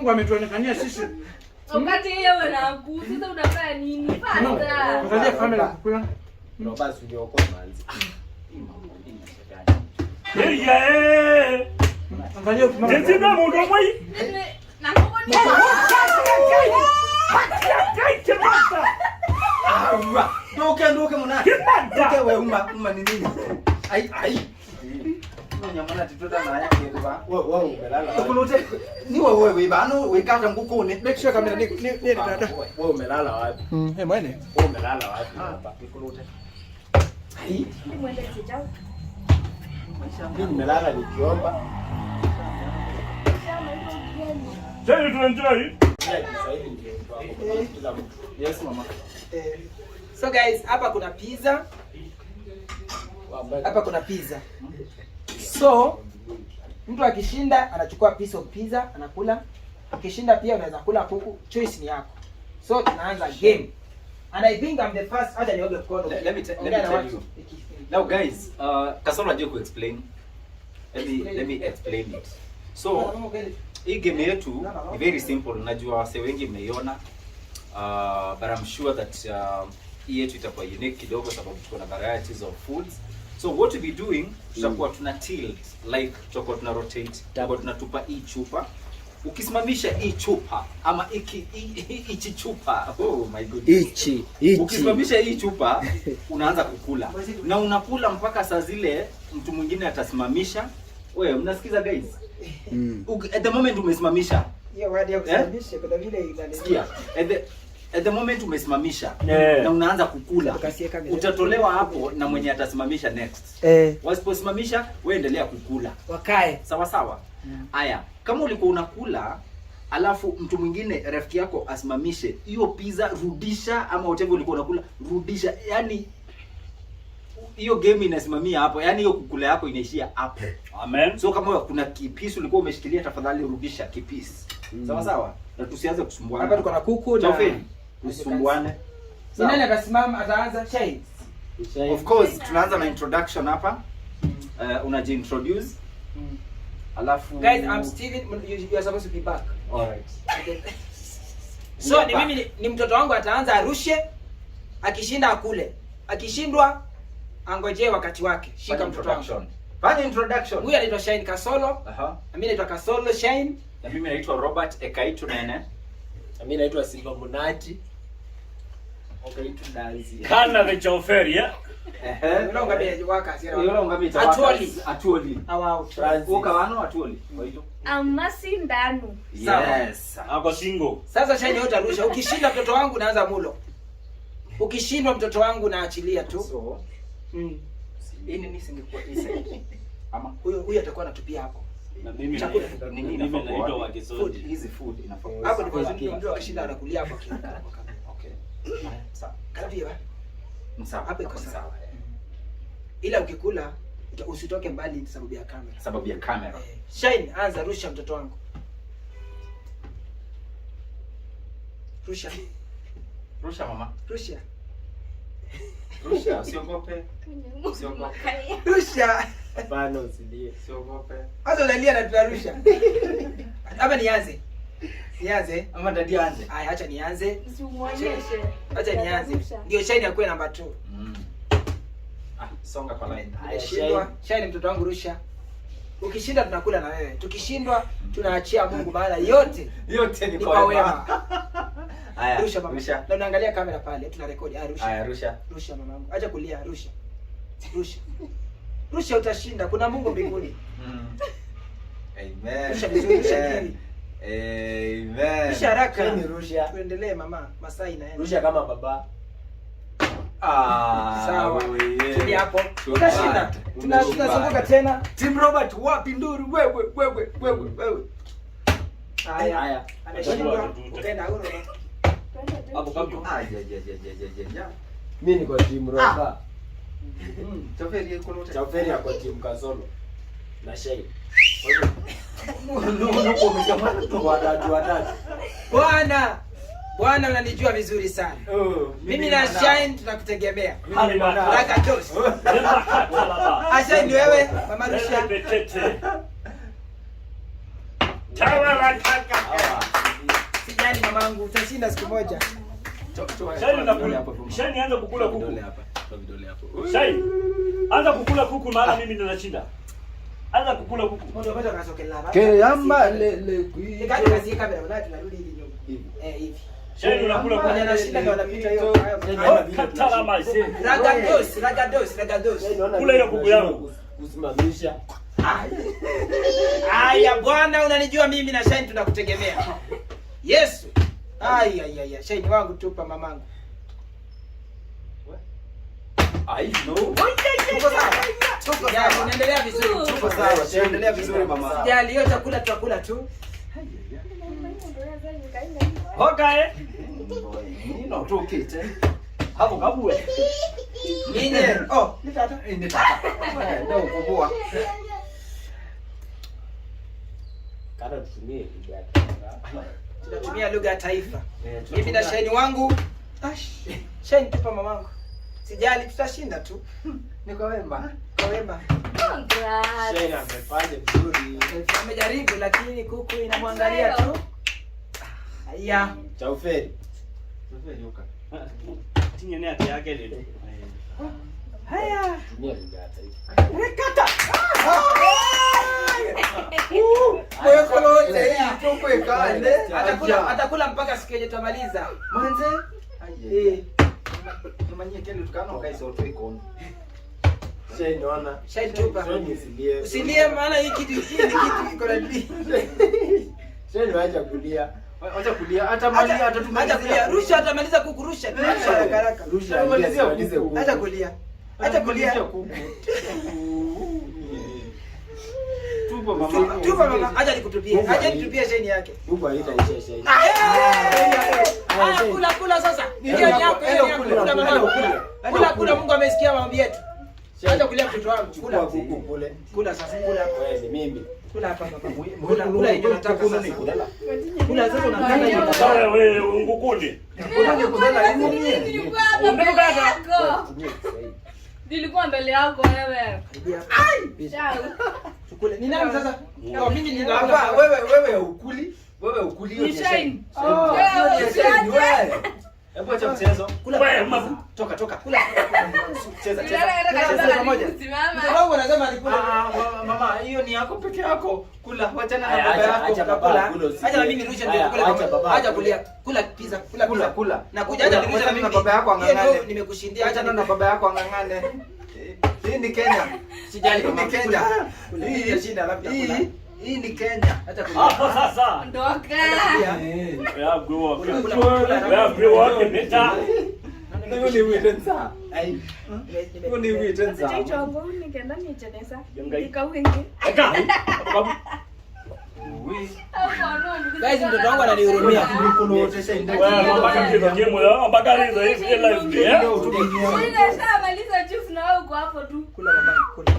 Mungu ametuonekania sisi. Wakati yeye wanaku, sasa unafanya nini? Faster. Angalia kamera kukula. Ndio basi uniokoe manzi. Hey, Angalia ukimama. Tenzina mundu mwai. Na ngoko ni Awa. Ndoke ndoke mwana. Ndoke wewe uma uma ni nini? Ai ai. Nyamana titota na yake ba. Wewe wewe umelala. Ukulute ni wewe wewe bano wekata ngukuni. Make sure kamera ni dada. Wewe umelala wapi? Eh, mwene. Wewe umelala wapi hapa? Nikulute. Ai. Mwende chao. Mimi nimelala nikiomba. Sasa tuenjoy. Kiswahili ndio kila mtu. Yes mama. So guys, hapa kuna pizza. Hapa kuna pizza. So mtu akishinda anachukua piece of pizza anakula. Ukishinda pia unaweza kula kuku, choice ni yako. So tunaanza game. And I think I'm the first. Acha nioge mkono. Let Ongea me na tell watu. you. Now guys, Kasolo ajue kuexplain. Let me explain it. So hii game yetu ni very simple. Najua wase wengi mmeiona. But I'm sure that hii yetu itakuwa unique kidogo sababu tuko na varieties of foods. So what we'll be doing, tutakuwa tuna tilt, like tutakuwa tuna rotate, tutakuwa tunatupa hii chupa. Ukisimamisha hii chupa ama iki ichi chupa. Oh my goodness. Ichi, ichi. Ukisimamisha hii chupa unaanza kukula na unakula mpaka saa zile mtu mwingine atasimamisha. Wewe mnasikiza guys? At the moment umesimamisha, Hiyo word ya kusimamisha kuna vile inanini. sikia. At the moment umesimamisha Yeah. na unaanza kukula, Tukasie kamera. utatolewa hapo na mwenye atasimamisha next. Wasiposimamisha, wewe endelea kukula. Wakae. Sawa sawa. Aya, kama ulikuwa unakula alafu mtu mwingine rafiki yako asimamishe hiyo pizza, rudisha, ama whatever ulikuwa unakula rudisha. Yani hiyo game inasimamia hapo, yani hiyo kukula yako inaishia hapo. Amen. So kama kuna kipisi ulikuwa umeshikilia, tafadhali rudisha kipisi. Sawa sawa, na tusianze kusumbuana. Hapa tuko na kuku na Chaufeni, tusumbuane. Ni nani atasimama ataanza? Shai. Of course tunaanza na introduction hapa. Unajiintroduce alafu Guys, I'm Steven. You are supposed to be back. Alright. Okay. So ni mimi ni mtoto wangu ataanza arushe, akishinda akule, akishindwa angojee wakati wake. Shika Fanya mtoto wangu. introduction. Fanya introduction. Huyu anaitwa Shine Kasolo, Aha. na mimi naitwa Kasolo Shine. Na mimi naitwa Robert Ekaitu Nene. Mimi naitwa Silva Munati. Okaitu Danzi. Kana the choferi, eh? Ehe. Yule ungabe waka sira. Yule ungabe itawaka. Atuoli. Atuoli. Awa out. Francis. Uka wano atuoli. Kwa hiyo. Amasindano. Sawa. Yes. Ako single. Sasa Shine yote arusha. Ukishinda mtoto wangu naanza mulo. Ukishindwa mtoto wangu naachilia tu. So, hii nini singekuwa hii side? Ama Huyo atakuwa anatupia hapo. Na mimi Chakula. nini mimi inafaa kuwa naitwa wapi? Wakisoji. Hizi food inafaa kuwa Hapo ndipo mtu akishinda anakulia hapo akiruka kwa kamera. Okay. Sawa. Karibu ya. Ni sawa. Hapo iko Hapo ni sawa. sawa. Ila ukikula usitoke mbali sababu ya kamera. Sababu ya kamera. Shine, anza rusha mtoto wangu. Rusha, Rusha mama. rusha. Rusha, usiogope. Usiogope. Rusha. Hapana usilie. Usiogope. Sasa unalia na tunarusha. Ama nianze. Nianze. Ama dadi anze. Aya, acha nianze. Usimuonyeshe. Acha nianze. Ndio Shine akuwe namba 2. Ah, songa kwa line. Nimeshindwa. Shine mtoto wangu rusha. Ukishinda tunakula na wewe. Tukishindwa tunaachia Mungu maana yote Yote ni ni kwa kwa wema. wema. Aya, Rusha mama. Rusha. Na unaangalia kamera pale, tunarekodi. Aya, rusha. Aya, rusha. Rusha mamangu. Acha kulia, rusha. Rusha. Rusha utashinda. Kuna Mungu mbinguni. Amen. Rusha vizuri, rusha Amen. vizuri. Amen. Rusha haraka. Shine rusha. Tuendelee mama, masaa inaenda. Rusha kama baba. Ah, Sawa. wewe. Tulia hapo. Too Utashinda. bad. Too Tunazunguka bad. tena. Team Robert wapi nduru wewe wewe wewe wewe. Haya. Haya. Ameshindwa. Ukaenda huru. Hapo kabla. Ah, ya ya ya ya ya ya. Mimi niko team Roba. Choferi yuko lote. Chaferi ako team Kasolo. Na Shine. No no kwa Watatu watatu. Bwana. Bwana unanijua vizuri sana. Oh, Mimi na Shine tunakutegemea. Halimata. Raka toast. Lema Asha ni wewe, mama Rusha. Betete. Tawala kaka. mamangu, utashinda siku moja. Shai nakula. Shai anza kukula kuku. Vidole hapa. Toa vidole hapo. Shai. Anza kukula kuku maana mimi ndo nashinda. Anza kukula kuku. Moto moto kasokela baba. Keamba lele kui. Nikati kazi kamera na tunarudi hivi nyuma. Eh, hivi. Shai unakula Mwenye kuku. anashinda ndio anapita hiyo. Katala maze. Ragados, ragados, ragados. Kula hiyo kuku yangu. Kusimamisha. Aya bwana, unanijua mimi na Shine tunakutegemea. Yesu. Ai ai ai, Shine wangu tupa mamangu. Ai no. Tuko sawa. Tuko Sijali, sawa. unaendelea vizuri. Tuko sawa. Tuendelea vizuri mama. Sijali, hiyo chakula tutakula tu. Hoka eh. Nino tukite. Hapo kabwe. Ninye. Oh, ni tata. Ni tata. Ndio ukubwa. Kana tutumie lugha ya Tunatumia lugha ya taifa. Mimi na Shine wangu. Ash. Shine tupa mamangu. Sijali, tutashinda tu. Ni kwa wema. Kwa wema. Congrats. Shane amefanya vizuri. Amejaribu lakini kuku inamwangalia tu. Haya. Cha uferi. Tinyene ati yake leo. Haya. Tumia lugha ya taifa. Rekata. Atakula atakula mpaka siku yenye tutamaliza. Manze. Eh. Nimanyie kile tukano kaiso tuikono. Shane ona. Shane tupa. Shane usilie. Usilie maana hii kitu hii ni kitu iko na bidii. Shane wacha kulia. Wacha kulia hata mali Acha hata acha kulia. Rusha atamaliza kuku rusha. Rusha haraka haraka. Rusha Tumalizia malize kuku. Acha kulia. Acha kulia. kuku. Tupo mama. Tupa mama, acha nikutupie. Acha nitupie Shane yake. Kuku haitaisha Shane. Haya, kula kula sasa. Hiyo ni yako, hiyo ni yako. Kula mama. Kula kula, Mungu amesikia maombi yetu. Acha kulia mtoto wangu. Chukua Kula. kuku kule. Kula sasa, kula. Wewe ni mimi. Kula hapa mama. Kula kula yenye unataka sasa. Kula sasa unakata yenye unataka. Sawa wewe ungukundi. Nilikuwa hapa mbele yako. Tumia Kiswahili. Nilikuwa mbele yako wewe. Karibia hapa. Ciao. Tukule. Ni nani sasa? Oh, mimi ni Hapa wewe wewe ukuli. Wewe ukuli hiyo Ni ni Shine. Oh, Wewe hiyo ni Shine, wewe. Hebu acha mchezo. Kula. Wewe mavu. Toka toka. Kula. Cheza cheza. Nilala hata Cheza kabla pamoja. kusimama. Mtoto wangu anasema alikula. Ah, mama, hiyo ni yako peke yako. Kula, wachana na Aya, baba acha- yako. acha baba Kula. akule usilie. Acha na mimi nirushe ndio Aya, kula. acha baba Acha akule. kulia. Kula pizza, kula Kula, pizza. kula. Nakuja acha nirushe na Wachana mimi. na baba yako Hiyo ndio ang'ang'ane. nimekushindia. Acha Achana na baba yako ang'ang'ane. Hii ni Kenya. Sijali Hii ni mama. Kenya. Kula. Hii Nitashinda labda kula. hii hii ni Kenya. Acha kulia. Hapo sasa. Ondoka. Ya grow up. Kula, kula, Ya grow up better. Hiyo ni witenza. Ai. Hiyo ni witenza. Eka. Kabu. Guys, mtoto wangu ananihurumia. Wewe mpaka kitu game leo mpaka hizo hivi live eh. Nimeshamaliza juice na wewe uko hapo tu. Kula mama, kula.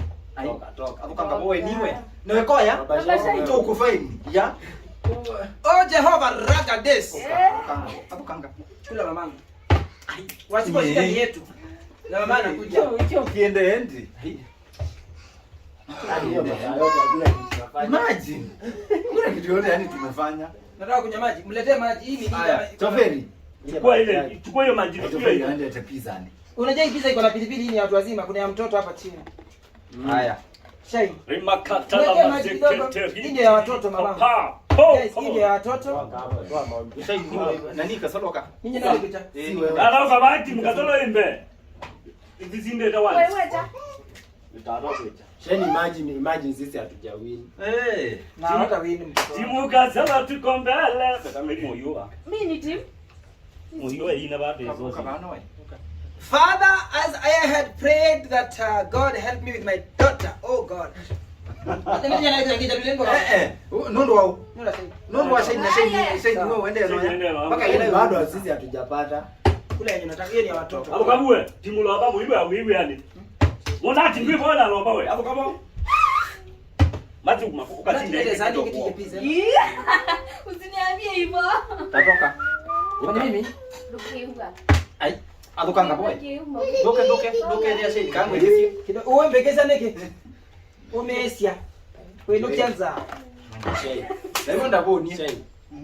Toka toka. Hapo kanga wewe niwe. Na wekoya? Baba Baba Shane. Mtu uko fine. Ya. Oh Jehova ragades. Hapo kanga. Kula mamangu. Wasiposhinda ni yetu. Na mama anakuja. Hiyo kiende endi. Hiyo masaa yote hakuna kitu tunafanya. Imagine. Kuna kitu yote yani tumefanya. Nataka kunywa maji. Mletee maji hii ni Haya, Toferi. Chukua ile, chukua hiyo maji. Chukua Toferi hiyo. aende te pizza ni. Unajua hii pizza iko na pilipili, hii ni ya watu wazima, kuna ya mtoto hapa chini. Haya. Shai. Rimakata Mwekee la maji kidogo. mazekete. Hii ndio ya watoto mama. Pa. Po. Guys, hii ndio ya watoto. Toa hapa, toa maombi. Shai nani kasoloka? Ninyi nani kucha? Si wewe. Alafu kabati mkatolo imbe. Izizinde tawani. Wewe cha. Shane, imagine, imagine sisi hatujawin. Eh. Na hata wini mtoto. Timu kazala tuko mbele. Sasa mimi moyo. Mimi ni team. Moyo ina bado hizo. Father, as I had prayed that God help me with my daughter. Oh God. Eh eh. Nundu wao. Nundu wa Shai na Shai Shai wewe uende Shai na. Mpaka ile Bado sisi hatujapata. Kula yenye nataka hiyo ni ya watoto. Hapo kabwe. Timu la babu iwe iwe yani. Mbona timu ipo na roba we. Hapo kama. Mati ukatinde. Usiniambie hivyo. Tatoka. Kwani mimi? Dukiuga. Ai. Adukanga boy. Dukiuga. Doke doke doke ya Shai kangwe kesi. Kidogo uwe mbekeza neke. Umeesia. Wewe kianza. Shane, Leo ndaboni. Shane.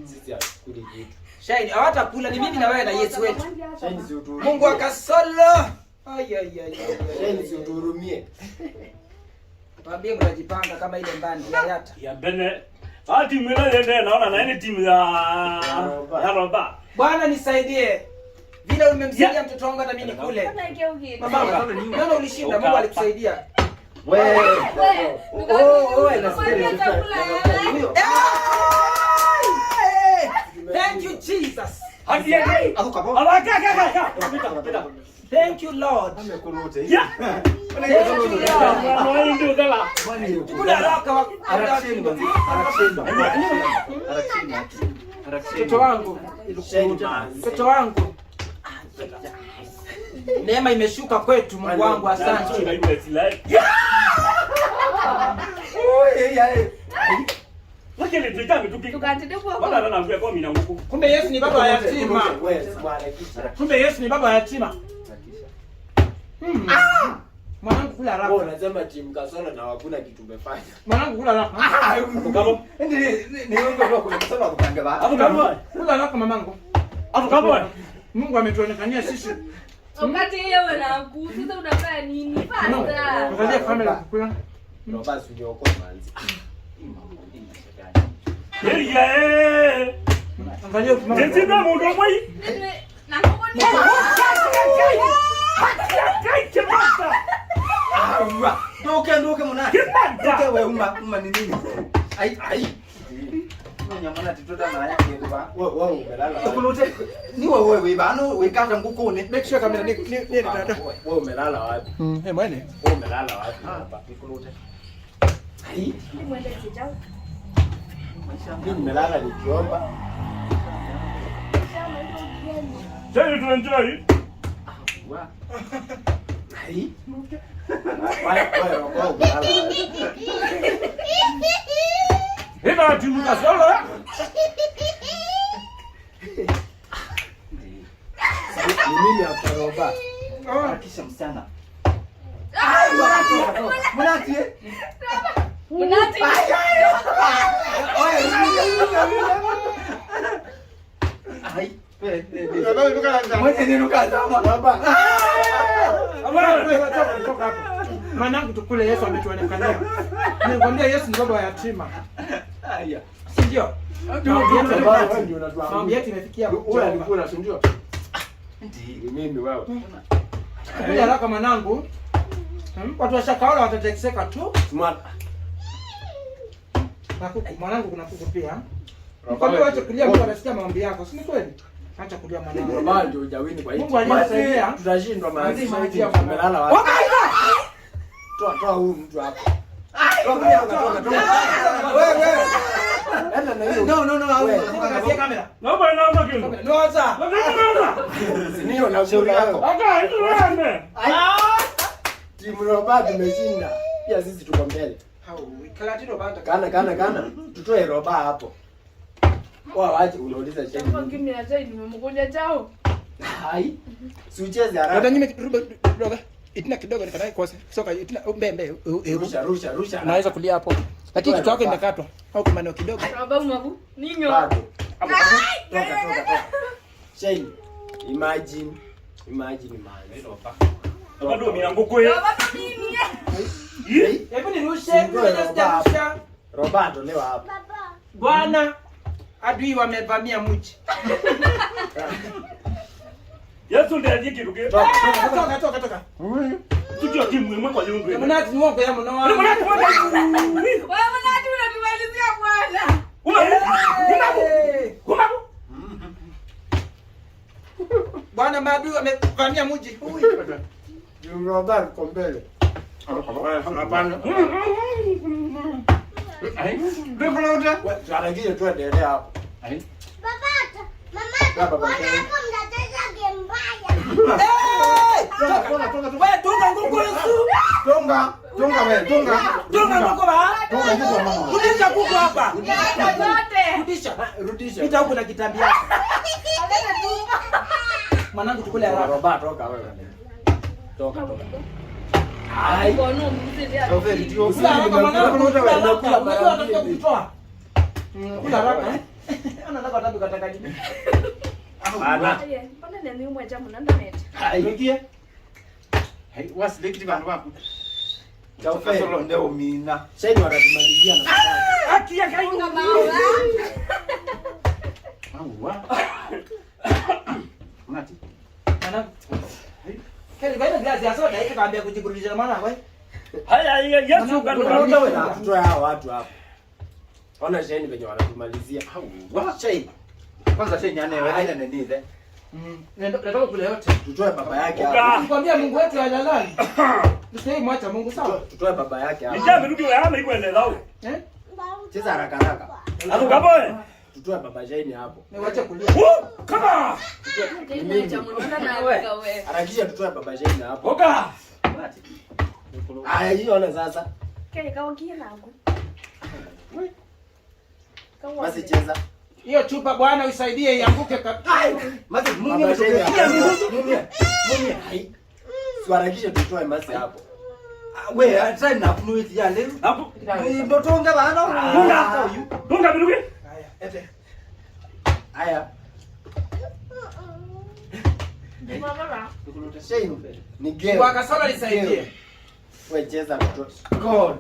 Sisi hatukuli kitu. Shine, hawatakula ni mimi na wewe na Yesu wetu. Shine si utuhurumie. Mungu akasolo. Ai ai ai. Shine si utuhurumie. Waambie mnajipanga kama ile mbandi ya Yata. Ya bene. Ah, timu ile yende naona na ile timu ya Roba. Bwana nisaidie. Vile umemsaidia mtoto wangu hata mimi nikule. Mama, naona ulishinda, Mungu alikusaidia. Wewe. Hey! Thank you Jesus. Hadi ya. Ala ka ka ka ka. Pita pita. Thank you Lord. Amekurute. Ya. Thank you Lord. Mwana ndio dala. Tukule haraka wa Harakisheni bwana. Harakisheni. Harakisheni. Harakisheni. mtoto wangu. Shine manzi. Mtoto wangu. Neema imeshuka kwetu Mungu wangu asante. Kumbe Yesu ni baba wa yatima. Wewe harakisha. Kumbe Yesu ni baba wa yatima. Mwanangu kula Wewe haraka. unasema timu Kasolo na hakuna kitu umefanya. Mwanangu kula haraka. Ndi ni wewe kwa kusema kupanga ba. Kula haraka mamangu. Mungu ametuonekania sisi. Wakati yeye wanaku, sasa unafanya nini? Fasta. Angalia kamera kukula. Roba si uniokoe manzi. Angalia mama. Na ngoko ni. Ndoke ndoke mwana. Ndoke wewe uma ni nini? Ai ai. Nyamana tituta na yake ba. Wewe wewe umelala wapi? Ukulute ni wewe wewe bano wekata ngukune. Make sure kamera ni dada. Wewe umelala wapi? Eh mwene. Wewe umelala wapi hapa? Ukulute. Ai. Mimi nimelala nikiomba. Ai. Wewe wewe wewe umelala wapi? Ni mimi hapa Roba. Harakisha msichana. Ai mwanati. Mwanati eh. Mnati. Ai. Mwenye neno kazama. Roba. Toka hapo. Mwanangu tukule, Yesu ametuonekania. Nikwambia Yesu ni baba wa yatima. Haya. Si ndio? Roba wewe ndio unatuangusha. Maombi yetu imefikia Wewe Jehova. alikula si ndio? Ni mimi wewe. Tukule haraka mwanangu. Watu wa Shakahola watateseka tu. Smart. Na kuku, mwanangu kuna kuku pia. Nikwambia wache kulia, Mungu anasikia maombi yako, si ni kweli? Acha kulia mwanangu. Roba ndio hujawini kwa hii. Mungu aliyesaidia. Tutashindwa manzi. Aliyesaidia. Umelala wapi? Toa toa huyu mtu hapo. Toka toka toka. Wewe. Enda na hiyo. No no no. Wewe. Angalia kamera. Noza. Nio na Shauri yako. Timu Roba tumeshinda. Pia sisi tuko mbele. Hau, kalatino banda. Kana kana kana. Tutoe Roba hapo. Wao waje unauliza sheni. Hai. Si ucheze haraka. Dada nyime kidogo. Itina kidogo nikadai kwa soka itina mbembe. Rusha rusha rusha. Unaweza kulia hapo. Lakini kichwa yako imekatwa au kimaneo kidogo. Bado. Toka toka toka. Shane. Imagine. Imagine man. Hebu nirushe, mimi sijarusha. Roba tolewa hapo. Bwana, adui wamevamia mji. Yesu ndiye ajikiruke. Toka. Toka toka toka. Tujio timu imwe kwa yungu. Mnati ni wongo ya mno. Ni mnati mwe. Wewe mnati unatuvalizia bwana. Uma. Bwana, maadui wamevamia mji. Timu Roba iko mbele. Hapana. Wewe tuharakishe tuendelee hapo. Baba, mama, mbona hapo mnacheza game mbaya? Toka toka toka. Wewe tunga nguku Yesu. Tonga. Tonga wewe, tonga. Tunga nguku ba. Tonga hizo mama. Rudisha kuku hapa. Zote. Rudisha. Rudisha. Pita huku na kitambi yako. Mwanangu tukule haraka. Roba toka wewe. Toka toka. Ai. Kula haraka mwanangu, kula haraka. Unajua watakuja kukutoa. Kula haraka. Ana ndako tatu kataka nini? Ana. Mbona nani umweja munanda meja? Hai. Hai, wasilekiti vanhu vako. Chaufe. Kasolo ndeo mina. Shane watatumalizia na babake. Haki ya kai. Unga mawa. Auwa. Munati. Mwanangu. Kile baina glass ya soda hiki kaambia kujiburudisha maana wewe. Haya Yesu Unaona wewe kandu. tutoe hao watu hapo. Ona Shane venye wanatumalizia. Auwa. Shane, Kwanza shenya ane wewe nene nile. Nataka kula yote. tutoe baba yake hapo. Uka. Nikwambia Mungu wetu halalali. Tusiye mwacha Mungu sawa? Tutoe baba yake hapo. Nijambe nuki wewe ama ikwende lao. Eh? Cheza haraka haraka. Atukaboe. Tutoe baba Shane hapo. Niwache kulia. Kama. Mweja munanda na wewe. Harakisha tutoe baba Shane hapo. Oka. Munati. Aya, hiyo ona sasa. Kile kaokie nangu. Basi cheza. Hiyo chupa Bwana usaidie ianguke kabisa. Mati Baba mumia Shane mtokea. hapo. Mumia. Mumia. Hai. Siharakishe tutoe masi hapo. We try na kunuiti ya leo. Hapo. Ndotonga bana. Dunga. Dunga biluki. Haya, ete. Haya. Shane, ni game. Kwa Kasolo nisaidie. Wewe cheza tutoe. God.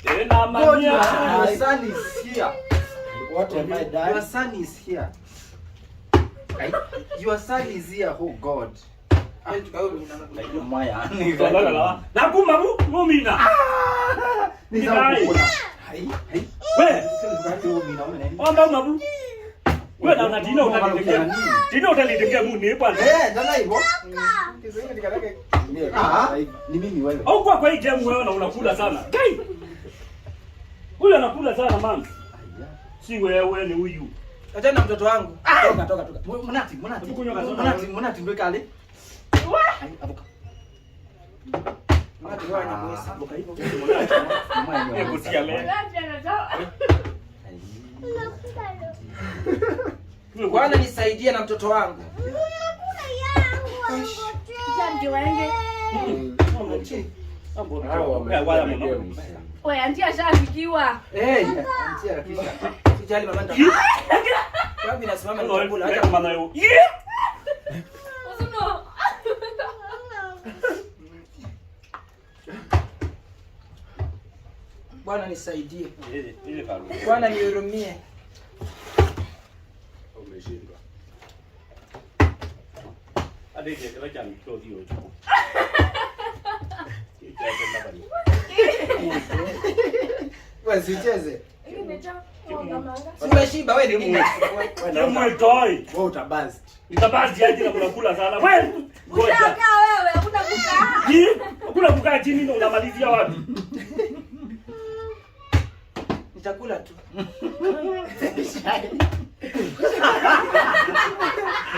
Tena God, mania. your son is here. What have I done? Your son is here. Your son is here, oh God. Maya. Tolala. Na kumabu mumina. Ni sawa kukula. Hai. Hai. We. Mina wewe nani? Omba mabu. We na na dino utalitegea. Dino utalitegea muni bwana. Eh, dala hivyo. Mie, Ah, ni mimi wewe. Au kwa kwa hii game wewe na unakula sana. Kai. Huyu anakula sana mama. Si wewe ni huyu. Achana na mtoto wangu. Toka toka toka. Munati, munati. Kunywa kasoda. Munati, munati ndio kale. Ai, abuka. Munati wewe anyamuisa. Abuka hivyo. Eh, kutia me. Bwana nisaidie na mtoto wangu. Wala mama. Wewe anti ashafikiwa. Eh, Anti harakisha. sijali mama nita. Yangu inasimama nitakula. Acha Maana yo. Yeah. Usuno. Bwana nisaidie. Ile palo. Bwana nihurumie. Umeshindwa. Ade je kila cha mto dio. Wewe sicheze. Umeshiba wewe ni nini? Ndio mwetoi. Wewe utabust. Nitabasi aje na kula sana. Wewe. Ngoja. Ushakaa wewe, hakuna kukaa. Ni kuna kukaa chini na unamalizia wapi? Nitakula tu.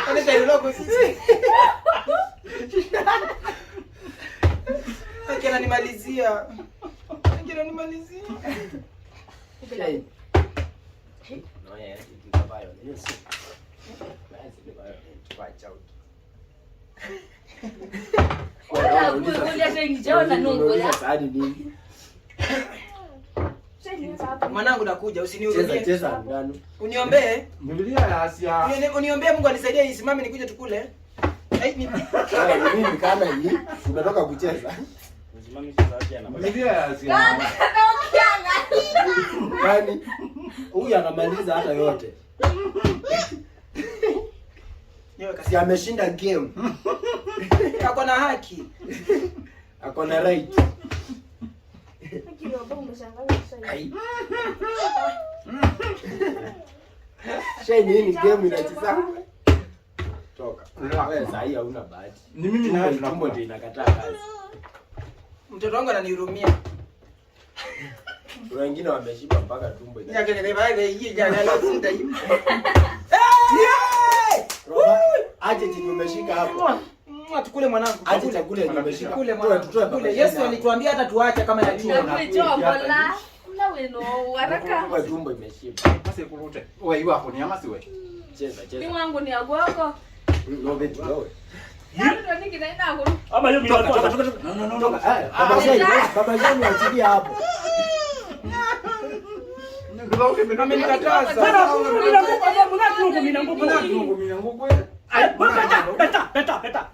Onyesha hilo logo sisi. Aki ananimalizia. Aki ananimalizia. Shane. No, yeah, it is violent. Yes. Watch out. Unauliza sahani nini? Mwanangu nakuja, Cheza usinihurumie. cheza ngano. Uniombee. Biblia ya Asia. Uniombee Mungu anisaidie isimame nikuje tukule. Ai, ni Wewe mimi kama hii umetoka kucheza. Biblia ya Asia. Yaani huyu anamaliza hata yote. Si ameshinda game. Ako na haki. Ako na right. Ai. Shane, hii ni game inacheza. Toka. Wewe saa hii hauna bahati. Ni mimi na wewe Tumbo tunakula. ndio inakataa kazi. Mtoto wangu ananihurumia. Kuna wengine wameshiba mpaka tumbo ina. Roba, aje chenye umeshika hapo. Tukule mwanangu. Aje chakula yenye umeshika. Tukule Tutoe mwanangu. tutoe baba. Tukule. Yesu alituambia hata tuache kama yatima. Kwa tumbo imeshiba. Mase kulute. Wewe iwa hapo ni amasi wewe. Cheza Ni cheza. wangu ni agwako. Lobe tulowe. Ama hiyo Toka mimi toka toka. No no no. Toka. Baba Shane, baba Shane achilia hapo. Amenikataza. Mina nguku, mina nguku. Beta, beta, beta.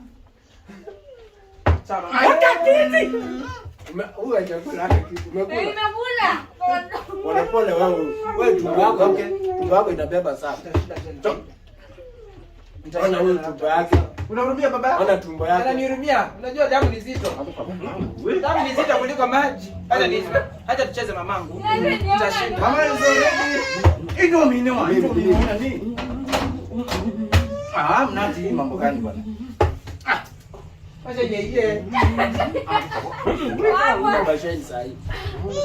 Sawa. Wakati. Huyu hajakula hata kitu. Umekula. Nimekula. Pole pole wewe. Wewe tumbo yako tumbo yako inabeba sana. Ona huyu tumbo yake. Unahurumia baba yako? Ona tumbo yake. Ananihurumia. Unajua damu ni zito. Damu ni zito kuliko maji. Hata ni hata tucheze mamangu. Nitashinda. Mama is already. Ino mine wa. Ino mine ni. Ah, mnati hii mambo gani bwana? Wacha yeye. Baba Shane sahi.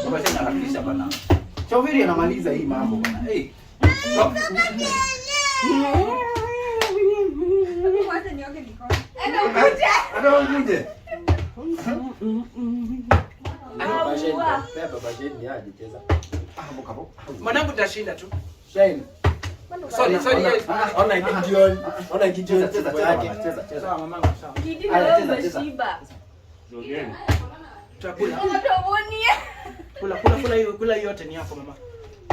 Baba Shane anaharakisha bwana. Chauviri anamaliza hii mambo bwana. Eh. Wacha nioge mikono. Hata ukuje. Baba Shane. Baba Shane ni aje cheza. Mwanangu nitashinda tu. Shane. Sorry, sorry. Ona Gideon. Ona Gideon Cheza tumbo cheza yake. bwana, cheza cheza. Sawa mamangu, sawa. Kidi Aya, wewe cheza, cheza. umeshiba. Tutakula. Unatobonia. Kula kula kula hiyo, kula hiyo yote ni yako mama.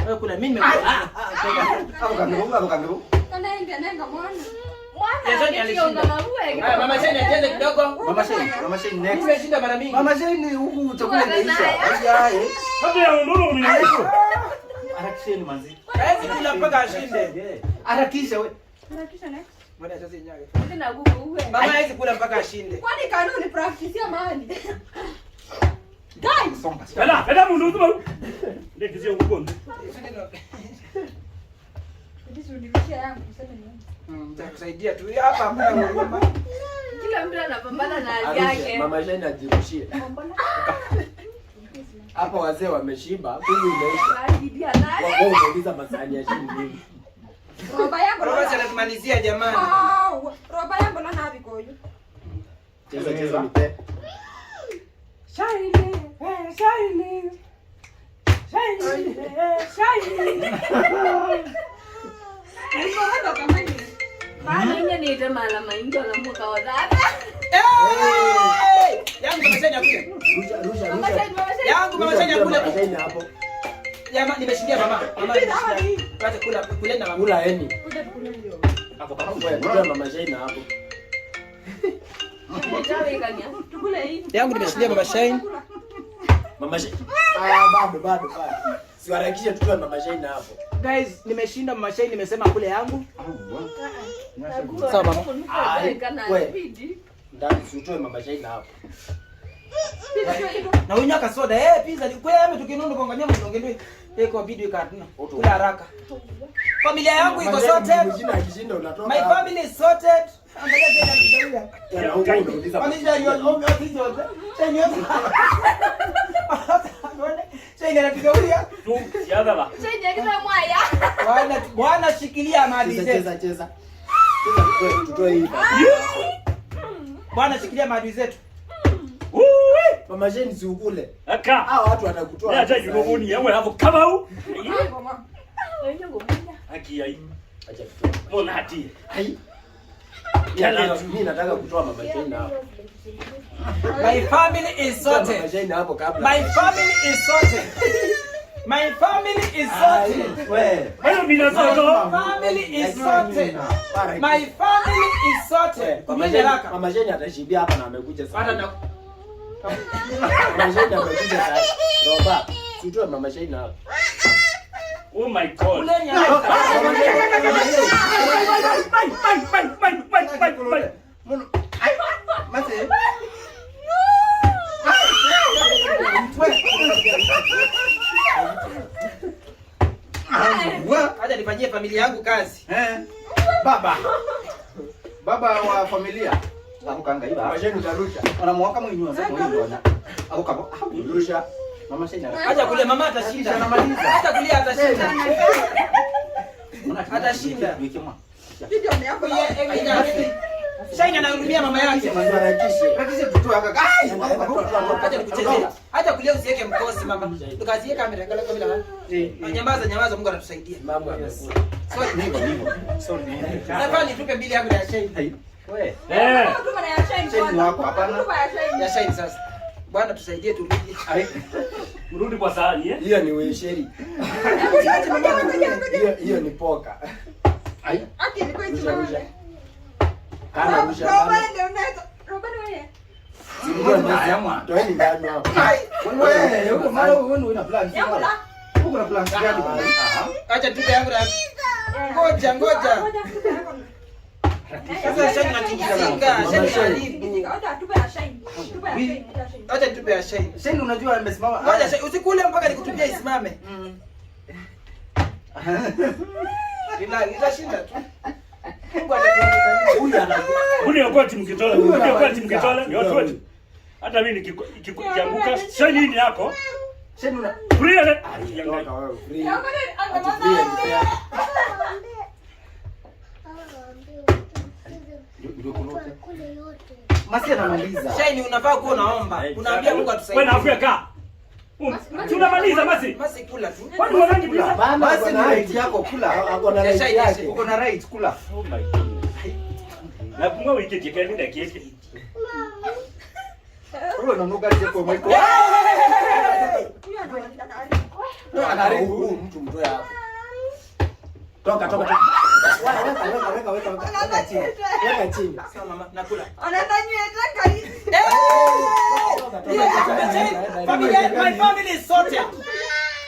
Wewe kula, mimi nimekula. Hapo kangu, hapo kangu. Nenga mwana. Mwana Shane alishinda. Haya, mama Shane acheze kidogo. Mama Shane, Mama Shane Mimi next. nimeshinda mara mingi. Mama Shane huku chakula imeisha. Acha eh. Hata ya nduru mina nguku. Harakisheni manzi. Hawezi kula mpaka ashinde. Harakisha we. Harakisha next. Mbona acheze nyayo? Tena gugu uwe. Mama hawezi kula mpaka ashinde. Kwani kanuni practice ya mahali? Guys, Songa. Beta, beta mundu tu. Ndekizia nguku. hizi unirudishie yangu useme ni yangu. Nitakusaidia tu. Hapa hakuna huruma. Kila mtu anapambana na hali Arushe, yake. Mama Shane ajirushie. Hapa wazee wameshiba, kuku imeisha. Kidi halali. Wao umeuliza masahani ya shilingi. Roba yangu Roba lona. anatumalizia jamani. Au, roba yangu lona habikoyo. Cheza cheza nipe. Shine, shine. Shine, shine. Niko kama ni. Maana inge niite mala maingi wanamuka wadhaka. Hey! Yangu mama Shane akule. Rusha rusha Mama rusha. Shane, mama Shane. Yangu mama Shane akule. Mama Shane hapo. Yama nimeshindia mama. Mama nimeshindia. Wacha kula kule na mama. Kula eni. Kuja tukule hiyo. Hapo kama Wewe toa Mama Shane hapo. Tukule hii. Yangu nimeshindia mama Shane. Mama Shane. Ah, bado bado bado. Siharakishe tutoe Mama Shane hapo. Guys, nimeshinda mama Shane, nimesema kule yangu. Sawa mama. We. Ndani si utoe Mama Shane hapo. Na unywa kasoda eh, pizza ni kweli ame tukinundu kuangalia mndongelwe. Eko video ikatuna. Kula haraka. Familia yangu iko sorted. Mjina akishinda unatoka. My family is sorted. Angalia tena angalia. Tena huko unauliza. Familia hiyo ngombe hizo zote. Shane yote. Shane anatugaulia. Tu yadala. Bwana Bwana shikilia mali Cheza zetu. cheza cheza. Cheza tutoe hii. Bwana shikilia maadui zetu. Mama Shane si ukule. Aka. Hao watu watakutoa. Ya jaji unoboni yewe hapo kama u. Haki yai. Acha tutoe. Mbona hati? Ai. Mimi nataka kutoa Mama Shane hapo. My family is Toa Mama sorted. Shane hapo kabla. My family is sorted. My family is sorted. We. Hayo mina My zoto. family is sorted. My family is sorted. Mama Kunywa Shane, haraka. Mama Shane atashibia hapa na amekuja sasa. Hata na Mama Shane amekuja sasa. Roba, si utoe Mama Shane hapo. Oh my God. kuleni haraka. Bye bye bye bye bye bye bye. Muno. Ai. Mate. Acha nifanyie familia yangu kazi. Eh. Baba. Baba wa familia. Ako kanga iba. Mama Shane utarusha. Anamuwaka mwinywa sasa mwinywa. Ako kabo. Rusha. Mama Shane Acha kule mama atashinda. Anamaliza. Hata kulia atashinda. Atashinda. Video ni yako. Shine anahurumia mama yake. Harakishe. Harakishe tutoe aka. Ai. Acha nikuchezee. Acha kulia usiweke mkosi mama. Tukazie kamera angalia kamera. Nyamaza nyamaza, Mungu anatusaidia. Mama amekula. Sorry. Niko niko. Sorry. Nafaa nitupe mbili yangu ya Shine. We. Eh. Tuma na ya Shane Shane kwanza. wako, hapana. Tuma ya Shane. Ya Shine sasa. Bwana tusaidie turudi. Ai. Mrudi kwa sahani eh? Hiyo ni wesheri. Hiyo hiyo ni poka. Ai. Aki ilikuwa Rusha rusha. isimame. Kana rusha. Kana. Roba ndio unaweza. Roba ni wewe. Toeni ndani hapo. Wewe, huko mara wewe una plan. Yangu la. Huko na plan gani bana? Acha tupe yangu na ngoja ngoja. Ngoja tupe yako. Sasa Shine natingizika, Shine haribu. Acha tupe ya Shine. Tupe ya Shine, ya Shine. Acha tupe ya Shine. Shane unajua amesimama. Ngoja Shine, usikule mpaka nikutupia isimame. Relax, itashinda tu. Mungu atatuonekania. Huyu ana Ule yokuwa timu kitole, Huyu ule yokuwa timu anamaliza. kitole, ni watu wetu. Hata mimi nikianguka, shine hii ni yako. Shane una Free ile. Toka wewe free. Yangu ni Ati free and fair. ndio kulote. Kule yote. Masi anamaliza. Shine unafaa kuwa unaomba. Unaambia Mungu Wewe atusaidie. na afya kaa. Tunamaliza masi. Masi kula tu. Kwani wanangi pizza? Hapana, Basi ako ni na right right. yako kula. Ako na right Shine, yake. Shine. Uko na right kula. Oh my goodness. Na kumwa wiki jikeni na keki. Wewe unanuka je kwa mwiko? Huyu anamaliza. Anaharibu huyu mtu mtoe hapo. Toka toka toka. Weka weka weka weka weka. Weka chini. Weka chini. Sawa mama, nakula. Anaenda nywele karibu. Toka, toka, toka. Familia, my family is sorted.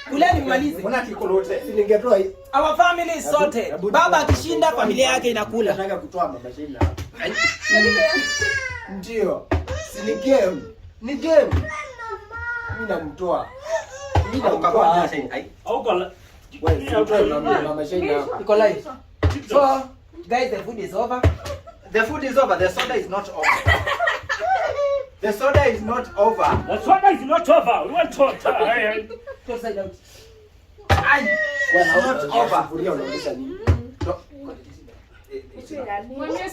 Kuleni mmalize. Mbona kikolote? Si ningetoa hii. Our family is sorted. Hebu- Baba akishinda familia yake inakula. Nataka kutoa mama Sheila hapa. Ndio. Si ni game. Ni game. Mimi namtoa. Mimi Au namtoa kakwa hapo. Shane. Ai. Au kwa Wewe si mtoe mama Sheila hapo. Iko live. So, guys, the food is over. The food is over. The soda is not over. The soda is not over. The soda is not over. We want to. Go side out. Wewe Not over. Sufuria unaonyesha nini?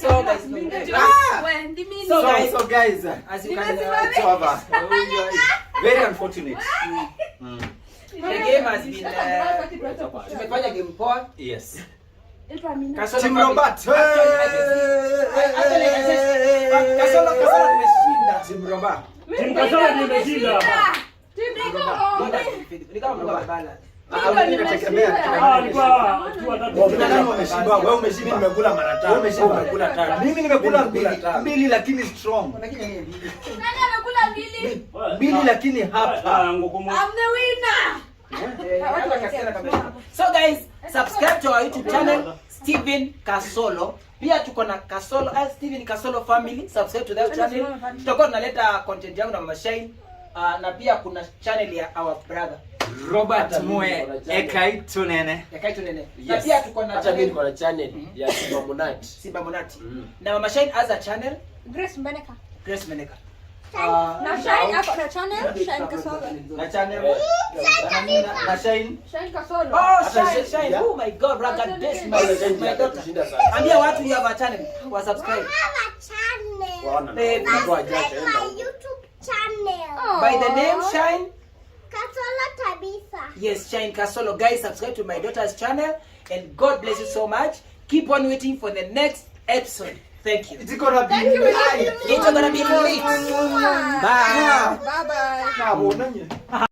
So guys, Wewe ndimi So So, guys, so guys, as you can it's over. Very unfortunate. the game has been tumefanya game poa. Yes. Kasolo Team family- Robert. Actually, I can say- Kasolo Kasolo tumeshinda. Team Robert. Timu Kasolo nimeshinda. God has been faithful. Ni kama Mungu amebalance. Ah, alikuwa tu watatu. Nani umeshiba? Wewe umeshiba. Mimi nimekula mara tano. Wewe umeshiba. Wewe umekula tano. Mimi nimekula Mimi mbili. nimekula tano. Mbili lakini strong. Lakini ni mbili. Nani amekula mbili? Mbili lakini hapa. Ah, ngumu. I'm the winner. Eh, hata Kasolo kameshinda. So guys, subscribe to our YouTube channel Steven Kasolo. Pia tuko na Kasolo, Steven Kasolo family. Subscribe to that channel. Tutakuwa tunaleta content yangu na Mama Shine. Na pia kuna channel ya our brother Robert Hata mimi Mue niko na channel. Ekai Tunene. ya Kaitu Nene. Na Yes. pia tuko na Hata mimi channel niko na channel ya Simba Monati. Simba Monati. Na Mama Shine has a channel Grace Mbeneka. Grace Meneka. Na Shine ako na channel Shine Kasolo. Na channel. Na Shine. Shine Kasolo. Oh, Shine, Shine. Yeah. Oh my God, Raga, this my, Shine my daughter. kushinda sana. Ambia watu you have a channel. Wa subscribe. Have a channel. Waona. Eh, Unatoa jasho Subscribe enda my huko. YouTube channel. By the name Shine. Kasolo Tabitha. Yes, Shine Kasolo. Guys, subscribe to my daughter's channel. And God bless you so much. Keep on waiting for the next episode. Thank you. It's gonna be live. It's gonna be lit. Bye. Bye bye. Na bonanye.